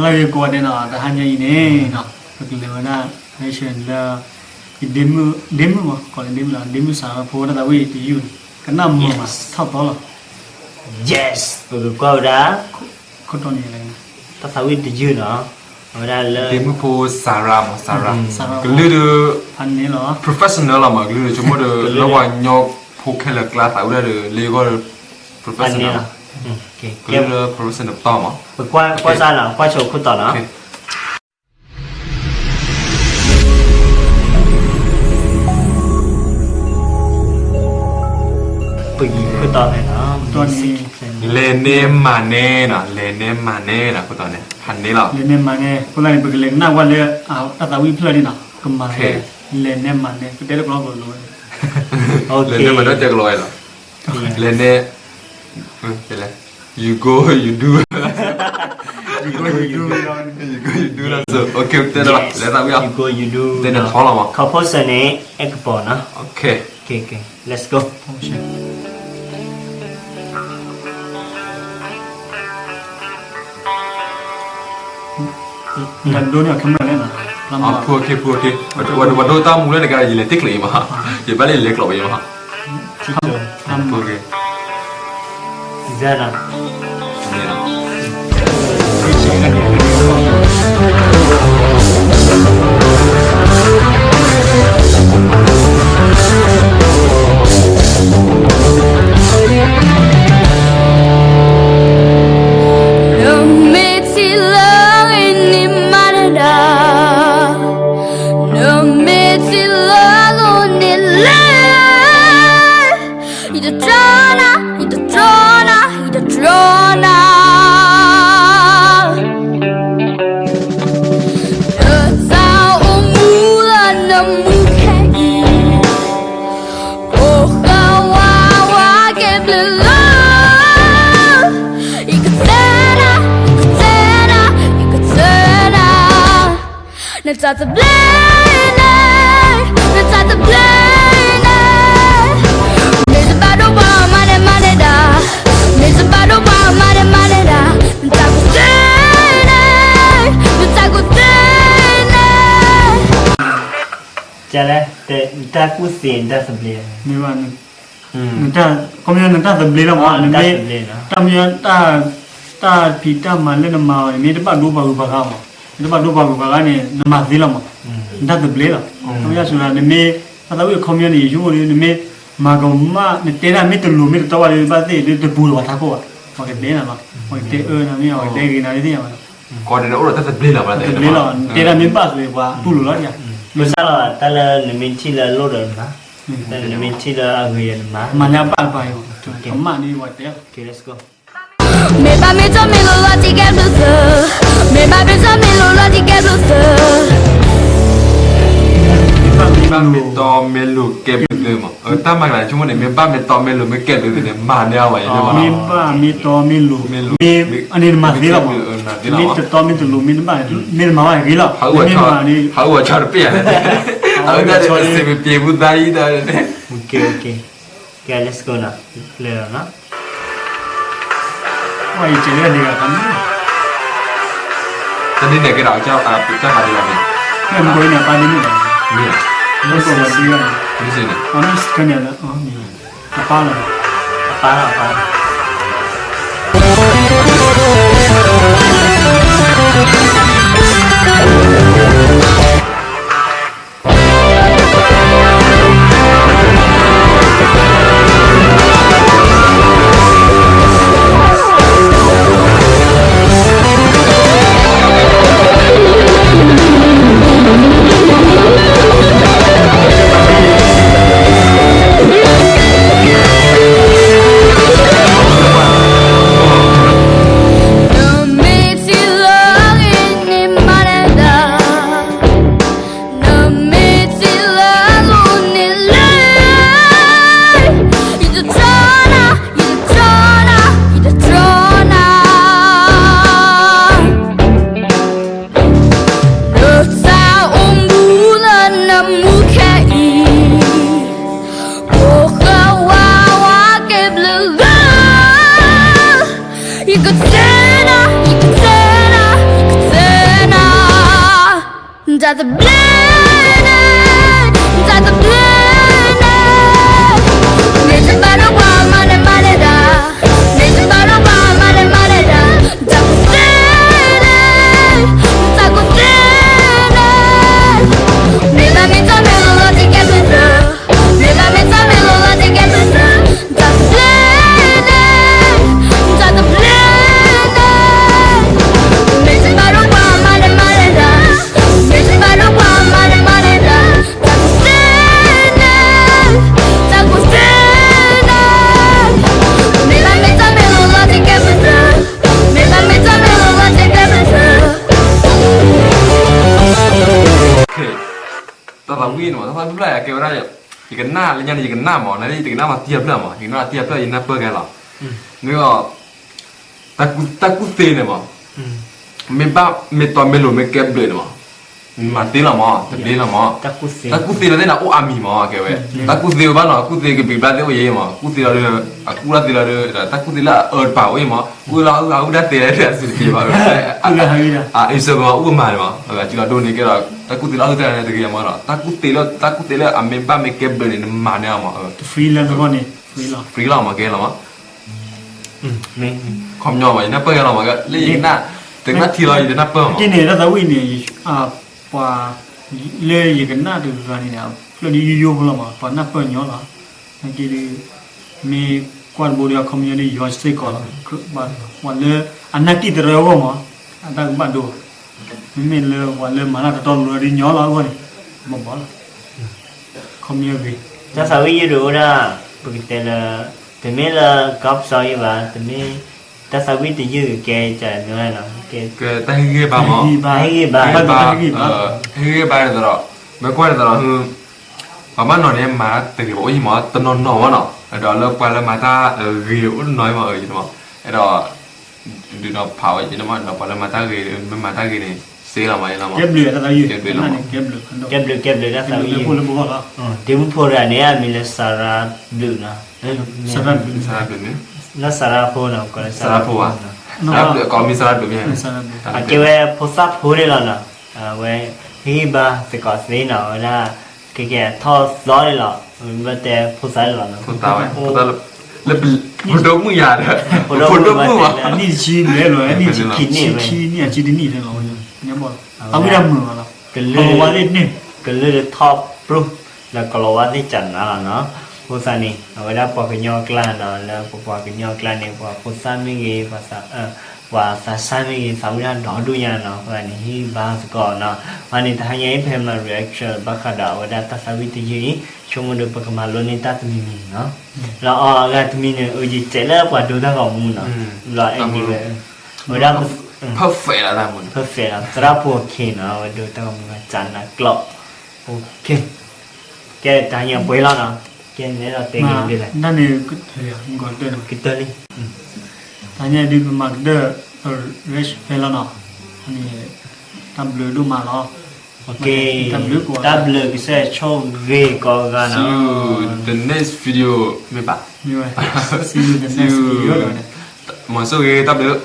လၢဂ့ၤကိးဂၤဒဲးနီၤ, တဟါညါအံၤန့ၣ်နီၤ, ပကလဲၤဝဲဒၣ် reaction လၢ ယဒ့မုၣ် ဒ့မုၣ်မး ကိးလၢဒ့မုၣ်လီၤ, ဒ့မုၣ်စၤရၣ်ဖိတၢ်သးဝံၣ်တယုၢ်န့ၣ် ကနၣ်မုာ်မးထီၣ်သီလီၤ. Yes, ပကကွၢ်ဝဲဒၣ် ခိၣ်တီန့ၣ် တၢ်သးဝံၣ်တယုၢ်နီၤ, အဝဲဒၣ်လၢ ဒ့မုၣ်ဖိစၤရၣ်မး စၤရၣ်, ကလုၢ်ဒီး ဖးန့ၣ်လီၤ, professional လီၤမး, ကလုၢ်ဒီးဆိကမိၣ်ဒီး လၢပှၤကညီဖိခဲလၢာ်ကျါသးဝံၣ်ဒၣ်ဒီး လၢယဂီၢ်ဒီး professional လီၤ, ကလုၢ်ဒီး professional တပၢ်မး, ပကွၢ်စၢ်နီၤ, ကွၢ်ဆိခိၣ်တီနီၤ. ပကကွၢ်စၢ်နီၤ, ကွၢ်ဆိခိၣ်တီန့ၣ် လဲၤနဲမၤနဲနီၤ, လဲၤနဲမၤနဲနီၤ, ခိၣ်တီန့ၣ် ဖးန့ၣ်လီၤ, လဲၤနဲမၤနဲ, အဃိသတးန့ၣ် ပကလဲၤကနၣ်ဝဲလၢ တၢ်သးဝံၣ်ဖျၢၣ်န့ၣ်နီၤ, ကမၤ လဲၤနဲမၤနဲ ပတဲတကလီၤကလီၤဝဲ, လဲၤနဲမၤနဲတဲကလီၤဝဲလီၤ, လဲၤနဲ you go you do, you go you do, you go you do လီၤ, so okay တဲဒီး လဲၤသးဝံၣ်အီၤ, you go you do တဲန့ၣ်ထီလီၤမး, ခီဖိစၢၤန့ၣ် အဲၣ်ကပီၤနီၤ, okay, okay, let's go. တၢ်ဒိန့ၣ် camera လဲၣ်နီၤ, ဖိ okay ဖိ okay, ပှၤဒိတၢ်မူလၢနက ယလဲၤတ့ကျိၤအံၤမး, ယဘၣ်လၢယလဲၤကျိၤပယီၤမး, ဖိ okay, န့ၣ်နီၤ. နမ့ၢ်ထံၣ်လၢဂ့ၤန့ၣ်မၤတၢ်, နမ့ၢ်ထံၣ်လၢဂ့ၤန့ၣ်လဲၤ, ယတတြီနၤ, ယတတြီနၤ, ယတတြီနၤ. နသးအိၣ်မူလၢနမူခဲအံၤ, အိၣ်ဃာ်ဝါဝါကဲဘျုးလၢ, ယကတဲနၤ, ယကတဲနၤ, ယကတဲနၤ. နတၢ်သဘျ့န့ၣ်, နတၢ်သဘျ့န့ၣ်, မ့ၢ်တဘၣ်ဒိပှၤမၤန့ၢ်မၤန့ၢ်ဒၣ်, မ့ၢ်တဘၣ်ဒိပှၤမၤန့ၢ်မၤန့ၢ်ဒၣ်, နတၢ်ကူၣ်သ့န့ၣ်, နတၢ်ကူၣ်သ့န့ၣ်, နတၢ်ကူၣ်သ့, နတၢ်သဘျ့, မ့ၢ်ဘၣ် နတၢ်, ခီပညီ နတၢ်သဘျ့လီၤမး, နမ့ၢ်, တၢ်မ့ၢ်, တၢ်ဖံးတၢ်မၤလၢနမၤအီၤန့ၣ် မ့ၢ်တဘၣ်ဒိပှၤဂုၤပှၤဂၤမး, မ့ၢ်တဘၣ်ဒိပှၤဂုၤပှၤဂၤန့ၣ် နမၤသ့လီၤမး, နတၢ်သဘျ့လီၤ. ခီပညီစံးဝဲဒၣ် နမ့ၢ်, တၢ်သးဝံၣ်အခီပညီန့ၣ် ယဆိကမိၣ်ဒီး နမ့ၢ်မၤကမၣ် နတဲဒၣ်မ့ၢ်တလိၤမ့ၢ်တတီဘၣ်ဒီး ဘၣ်သ့ၣ်ဒီးတပူၤလၢၤဘၣ်ထးခိၣ်ဘၣ်, ပှၤကတဲနၤလီၤ, ပှၤကတဲအၢနၤမ့ၢ် ပှၤကတဲဂ့ၤနၤသ့ၣ်ညါဘၣ်လီၤ. ကီဒ်န့ၣ် အိၣ်ဒီးတၢ်သဘျ့လီၤ, တၢ်သဘျ့လီၤ, နတဲဒၣ်မ့ၢ်ဘၣ်သ့ၣ် ပှၤတူၢ်လိာ်လီၤ, မ့ၢ်စၢ်လီၤ တၢ်လၢနမ့ၢ်ထံၣ်လၢအလိၣ်ဒီးနမၤ, တၢ်လၢနမ့ၢ်ထံၣ်လၢအဂ့ၤဒီးနမၤ, မၤန့ၢ်အဘၣ်တပၤအံၤ, ကမၣ်န့ၢ်ပှၤတဲလီၤ. မ့ၢ်ဘၣ်မ့ၢ်တီမ့ၢ်လိၤလီၤတံၢ်ကဲဘျုးသု, မ့ၢ်ဘၣ်မ့ၢ်တီမ့ၢ်လိၤလီၤတံၢ်ကဲဘျုးသု, မ့ၢ်ဘၣ်မ့ၢ်တီမ့ၢ်လိၤကဲဘျုးသုမး, တၢ်မၤကလၤဆိကမိၣ်န့ၣ် မ့ၢ်ဘၣ်မ့ၢ်တီမ့ၢ်လိၤမ့ၢ်ကဲဘျုးသုန့ၣ် မၤန့ၢ်အဝဲ, မ့ၢ်ဘၣ်မ့ၢ်တီမ့ၢ်လိၤ, မ့ၢ်, အန့ၣ်နမၤသ့လီၤမး, မ့ၢ်တတီမ့ၢ်တလိၤ မ့ၢ်တဘၣ်, မ့ၢ်နမၤဘၣ်ဂ့ၤလီၤ, ဟးအုၣ်အီၤဆီတပ့ၢ်ဧါ, အဝဲဒၣ်စံးပပျ့ၤပူၤသးအံၤဒီး, ကဲ let's go နီၤ, လဲၤလီၤနီၤ. တၢ်ဒ်န့ၣ်ကဲဒီး တၢ်ပာ်ဒ်လီၤန့ၣ်, မ့ၢ်, မ့ၢ်စ့ၢ်န့ၣ်, အပၢ်လီၤ, အပၢ်လီၤ, အပၢ်လီၤ. တၢ်တဘျုးန့ၣ်, တၢ်တဘျုးန့ၣ်, မ့ၢ်တဘၣ်ဒီးပှၤမၤန့ၢ်မၤန့ၢ်တၢ်, မ့ၢ်တဘၣ်ဒီးပှၤမၤန့ၢ်မၤန့ၢ်တၢ်, တၢ်ကူၣ်သ့န့ၣ်, တၢ်ကူၣ်သ့န့ၣ်, မ့ၢ်ဘၣ်မ့ၢ်တၢ်မ့ၢ်လိာ်လီၤတကဲဘျုး, မ့ၢ်ဘၣ်မ့ၢ်တၢ်မ့ၢ်လိာ်လီၤတကဲဘျုး, တၢ်တဘျုးန့ၣ်, တၢ်တဘျုးန့ၣ်, မ့ၢ်တဘၣ်ဒီးပှၤမၤန့ၢ်မၤန့ၢ်တၢ်, မ့ၢ်တဘၣ်ဒီးပှၤမၤန့ၢ်မၤန့ၢ်တၢ်, တၢ်ကူၣ်သ့န့ၣ်, တၢ်ကူၣ်သ့န့ၣ်, မ့ၢ်ဘၣ်မ့ၢ်တၢ်မ့ၢ်လိာ်လီၤတကဲဘျုး, မ့ၢ်ဘၣ်မ့ၢ်တၢ်မ့ၢ်လိာ်လီၤတကဲဘျုး. တၢ်သးဝံၣ်န့ၣ်မး တၢ်သးဝံၣ်ဖျၢၣ်အကဲဝဲဒၣ် ယကနၣ်လၢညါန့ၣ် ယကနၣ်မး နယတကနၣ်မးတံၢ်အဖျၢၣ်မး ယကနၣ်တံၢ်အဖျၢၣ် ယနၢ်ပၢၢ်ကဲလီၤ. မ့ၢ်အီၤ တၢ်ကူၣ်သ့န့ၣ်မး မ့ၢ်ဘၣ်မ့ၢ်တီမ့ၢ်လိၤမ့ၢ်ကဲဘျုးန့ၣ်မး မၤသ့လီၤမး တဘျ့လီၤမး. တၢ်ကူၣ်သ့လီၤသ့ၣ်န့ၣ် အိၣ်အါမံၤမး ကဲဝဲ တၢ်ကူၣ်သ့ဝဲဘၣ်နီၤ အကူၣ်သ့ကဘျံးဘျၣ်သ့ၣ်အိၣ်ယဲမး ကူၣ်သ့လီၤဒီး အကူၣ်လီၤသ့လီၤဒီး တၢ်ကူၣ်သ့လၢအအၢတပၤအိၣ်ယဲမး ကူၣ်သ့လီၤအၢအကူၣ်တၢ်သ့လီၤဒီး အစံးတက့ၢ်ဘၣ် အစံးလီၤဒိၣ်န့ၣ်ကဲဒီး တၢ်ကူၣ်သ့လီၤအၢသ့ၣ်န့ၣ်တဂ့ၤမးဒီး တၢ်ကူၣ်သ့လၢ တၢ်ကူၣ်သ့လၢအမ့ၢ်ဘၣ်မ့ၢ်ကဲဘျုးန့ၣ် နမၤန့ၢ်အီၤမး free လၢနဂီၢ်န့ၣ် free လီၤ free လီၤမး ကဲလီၤမး ခီပညီမး ယနၢ်ပၢၢ်ယဲလီၤမး လၢယကနၣ် တကနၣ်ထံလီၤ ယတနၢ်ပၢၢ်မး ကဲန့ၣ် တၢ်သးဝံၣ်န့ၣ် ပှၤ လၢယကနၣ်တဂၤန့ၣ် ဖျၢၣ်ဒ်ယိယိဖိလီၤမး ပှၤနၢ်ပၢၢ်ညီလီၤ နာ်က့ဒီး မ့ၢ်ကွၢ်တဘိဒီး အခီပညီဒီး ယွၤစ့ၢ်ကီးလီၤ ပှၤလၢအနၢ်က့ၣ်တရၢအဂီၢ်မး အတၢ်ကဘၣ်ဒိ မ့မ့ၢ်လၢပှၤလၢမၤတၢ်တတီတလိၤဒီးညီလီၤအဂီၢ်န့ၣ် ဘၣ်ဘၣ်လီၤ ခီပညီဂ့ၤ တၢ်သးဝံၣ်ယုၢ်ဒိၣ်ဝဲဒၣ် ပကတဲလၢ တမ့ၢ်လၢ ကီၢ်ပစီယုၢ်ဘၣ် တမ့ၢ် တၢ်သးဝံၣ်တယုၢ်ကဲကဲမ့ၢ်ဝဲနီၤ ကဲတၢ်ဟ့ၣ်ဂံၢ်ဘါမး တၢ်ဟ့ၣ်ဂံၢ်ဘါ ဟ့ၣ်ဂံၢ်ဘါန့ၣ်သဒီး မ့ၢ်ကွၢ်န့ၣ်သဒီး ပှၤဘၣ်နီၤန့ၣ် မၤတဂ့ၤဘၣ်အိၣ်ယံၤမး တနီၤနီၤဝဲနီၤ အဲၣ်ဒိးလၢပှၤလၢမၤတၢ်ဂ့ၤအိၣ်တနီၤမး အၢ ယံၤမး အဲၣ်ဒိး ဒုးဒီးဖးဝဲယံၤမး ဒီးပှၤလၢမၤတၢ်ဂ့ၤ မ့ၢ်မၤတၢ်ဂ့ၤန့ၣ် စ့လီၤမး ယံၤလီၤမး ကဲဘျုး ကဲဘျုး ကဲဘျုး ကဲဘျုးတၢ်သးဝံၣ်ယုၢ် ဒ့မုၣ်ဖိတဂၤန့ၣ် အမံၤလၢ စၤရါဘျုးနီၤ စၤရါဘျုး နီၢ်စၤရါဖိနီၤ စၤရါဖိဘၣ် စၤရါဘျုး အကီမံၤစၤရါဘျုးမ့ၢ် အကဲဝဲဖိသၣ်ဖိန့ၣ်လီၤနီၤ အဝဲ ဟ့ၣ်ဂံၢ်ဘါသကိးသ့နီၤ အဝဲဒၣ် ကဲကဲထီၣ်သီန့ၣ်လီၤ ဘၣ်တဲဖိသၣ်န့ၣ်လီၤနီၤ ဖိသၣ်ဝဲ ဖိသၣ်လၢ လၢပဒိၣ်မုၣ်ယၤဒီး ဖိဒိၣ်မုၣ်ဘၣ် အနံၣ်တဆံဘျဲၣ်လီၤ အနံၣ်တဆံခံန့ၣ် ဆံခံနံၣ် အဆံတနံၣ်န့ၣ်လီၤ အဝဲဒၣ်မုာ်ဘၣ်လီၤ ကလၢ ကလၢာ်တထီၣ်ပြူၢ် လၢကလီၤဝါသ့ၣ်ကနၤလီၤနီၤ အဃိသတးန့ၣ် အဝဲဒၣ်ပှၤကညီအကျါနီၤ လၢပပှၤကညီအကျါန့ၣ် ပှၤဖိသၣ်မ့ၢ်ဂ့ၤ ပှၤသးစၢ်မ့ၢ်ဂ့ၤ သးဝံၣ်တၢ်ဒီဒူၣ်ညါနီၤ အဃိသတးန့ၣ် ဟ့ၣ်ဂံၢ်ဘါသကိးနီၤ အဃိန့ၣ် တဟါညါအံၤ ဖဲမၤ reaction ဘၣ်ဃးဒီးအဝဲဒၣ်တၢ်သးဝံၣ်တယုၢ်အံၤ ဆိကမိၣ်ဒီးပကမၤလိန့ၢ်တၢ်တမံၤမံၤနီၤ လီၤအီၤအဂၤတမံၤန့ၣ် အယတဲလၢပှၤဒိတၢ်ဂီၤမူနီၤ လီၤအဲၣ်ဒိးဝဲ အဝဲဒၣ် perfect လီၤ သရၣ်ဖိအခံနီၤ အဝဲဒိတၢ်ဂီၤမူနီၤ ကနၤကျိး ကဲ တဟါညါပှဲၤလီၤနီၤ ကဲန့ၣ်ဒီးတဲက့ၤ ကတၢၢ်လံ တဟါညါဒုးပမၤကတၢၢ် reaction ဖဲလီၤနီၤ န့ၣ် တၢ်ဘျုးဒိၣ်မးလီၤ တၢ်ဘျုးကစၢ်ဆိၣ်ဂ့ၤကိးဂၤနီၤ see you the next video မ့ၢ်ဘၣ် see you the next video မၤဆိၣ်ဂ့ၤ တၢ်ဘျုး